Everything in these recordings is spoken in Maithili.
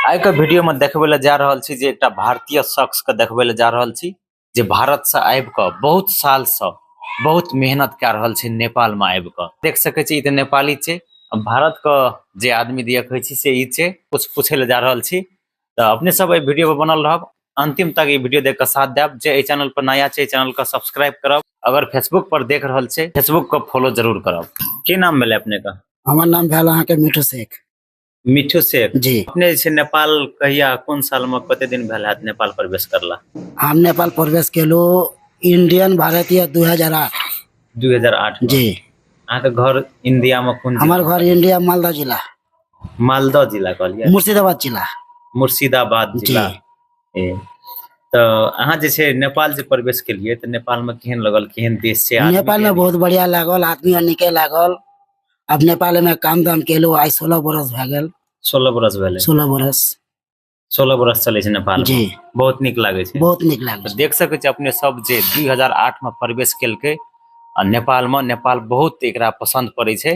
आइ के वीडियो में देखबै लए जा रहल छी जे एकटा भारतीय शख्स के देखबै लए जा रहल छी जे भारत से आबि कऽ बहुत साल से बहुत मेहनत कए रहल छै नेपाल में आबि कऽ। देख सकै छी ई तऽ नेपाली छै, भारत के जे आदमी देखै छी से ई छै। कुछ पूछे लए जा रहल छी तऽ अपने सब एहि वीडियो पर बनल रहब, अंतिम तक ई वीडियो देख के साथ देब। जे एहि चैनल पर नया छै चैनल के सब्सक्राइब करब, अगर फेसबुक पर देख रहल छै फेसबुक के फॉलो जरूर करब। की नाम भेलै अपने के? हमर नाम भेल अहाँके मिठू शेख। मिठू शेख जी। अपने जे छै नेपाल कहिया कोन साल में कते दिन भेल हैत नेपाल प्रवेश करला? हम नेपाल प्रवेश केलहुँ इंडियन भारतीय 2008। 2008 में। जी। अहाँके घर इंडिया में कोन जिला? हमर घर इंडिया मालदा जिला। मालदा जिला कहलियै? मुर्शिदाबाद जिला। मुर्शिदाबाद जी। जिला। ए, तऽ अहाँ जे छै नेपाल जे प्रवेश केलियै तऽ नेपाल में केहन लगल, केहन देश छै? आदमी नेपाल में केहन? बहुत बढ़िया लागल, आदमी नीके लागल। अब नेपाल में काम दाम केलहुँ आइ 16 बरस भए गेल। 16 बरस भेलै? 16 बरस। 16 बरस चलै छै नेपाल में। जी। बहुत नीक लागै छै। बहुत नीक लागै छै। देख सकै छी अपने सब जे 2008 में प्रवेश केलकै आ नेपाल में, नेपाल बहुत एकरा पसंद पड़ै छै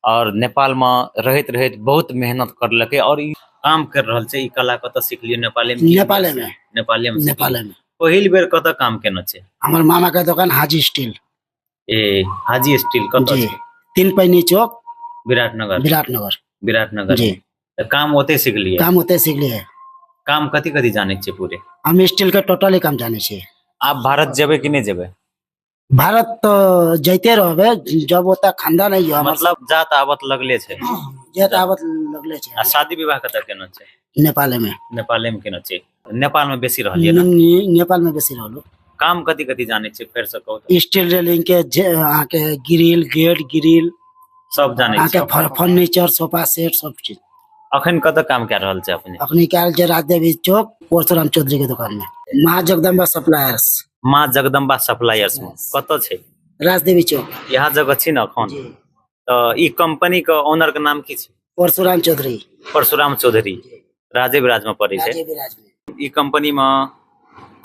और नेपाल में रहैत रहैत बहुत मेहनत करलकै और ई काम कर रहल छै। ई कला कतऽ सिखलियै? नेपाले में? नेपाले में। नेपाले में सिखलियै। नेपाले में। पहिल बेर कतऽ काम केने छै? हमर मामा के दोकान हाजी स्टील। ए हाजी स्टील कतऽ जी। छै? तीन पैनी चौक, विराटनगर। विराटनगर। विराटनगर। जी। तऽ काम ओतै सिखलियै? काम ओतै सिखलियै। काम कथी कथी जानै छियै पूरे? हम स्टील के टोटली काम जानै छियै। आब भारत जेबै कि नहि जेबै? भारत तऽ जैते रहबै जब ओतऽ खानदान है हमर। मतलब जात आवत लगले छै? जात आवत लगले छै। आ शादी विवाह कतऽ केने छै? नेपाले में। नेपाले में केने छै। नेपाल में बेसी रहलियै ने? नेपाल में बेसी रहलहुँ। काम कथी कथी जानै छियै फेर से कहू तऽ? स्टील रेलिंग के जे अहाँके ग्रिल, गेट, ग्रिल सब जानै अहाँके छियै। फर्नीचर, सोफा सेट सब चीज। अखन कतऽ काम कए रहल छै अपने? अखनी कए रहल छै राजदेवी चौक, परशुराम चौधरी के दुकान में, माँ जगदम्बा सप्लायर्स। माँ जगदम्बा सप्लायर्स में कतऽ छै? राजदेवी चौक। यहाँ जगह छै ने अखन? जी। तऽ ई कंपनी के ऑनर के नाम की छै? परशुराम चौधरी। परशुराम चौधरी। राजेव राज में पड़ै छै। राजेव राज में। ई कंपनी में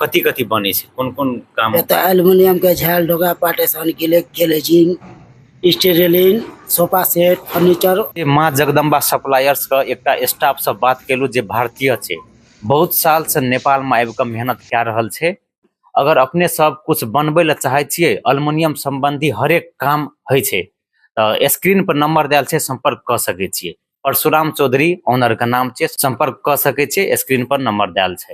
कथी कथी बनै छै, कोन कोन काम? एतऽ एल्युमिनियम के झैल, ढोका, partition, glazing, steel railing, sofa set, furniture. माँ जगदम्बा सप्लायर्स के एकटा स्टाफ से बात केलहुँ जे भारतीय छै, बहुत साल से नेपाल में आबि कऽ मेहनत कए रहल छै। अगर अपने सब कुछ बनबै लए चाहै छियै, एल्युमिनियम संबंधी हरेक काम होइ छै, तऽ स्क्रीन पर नंबर देल छै, संपर्क कऽ सकै छियै। परशुराम चौधरी ऑनर के नाम छै, संपर्क कऽ सकै छियै, स्क्रीन पर नंबर देल छै।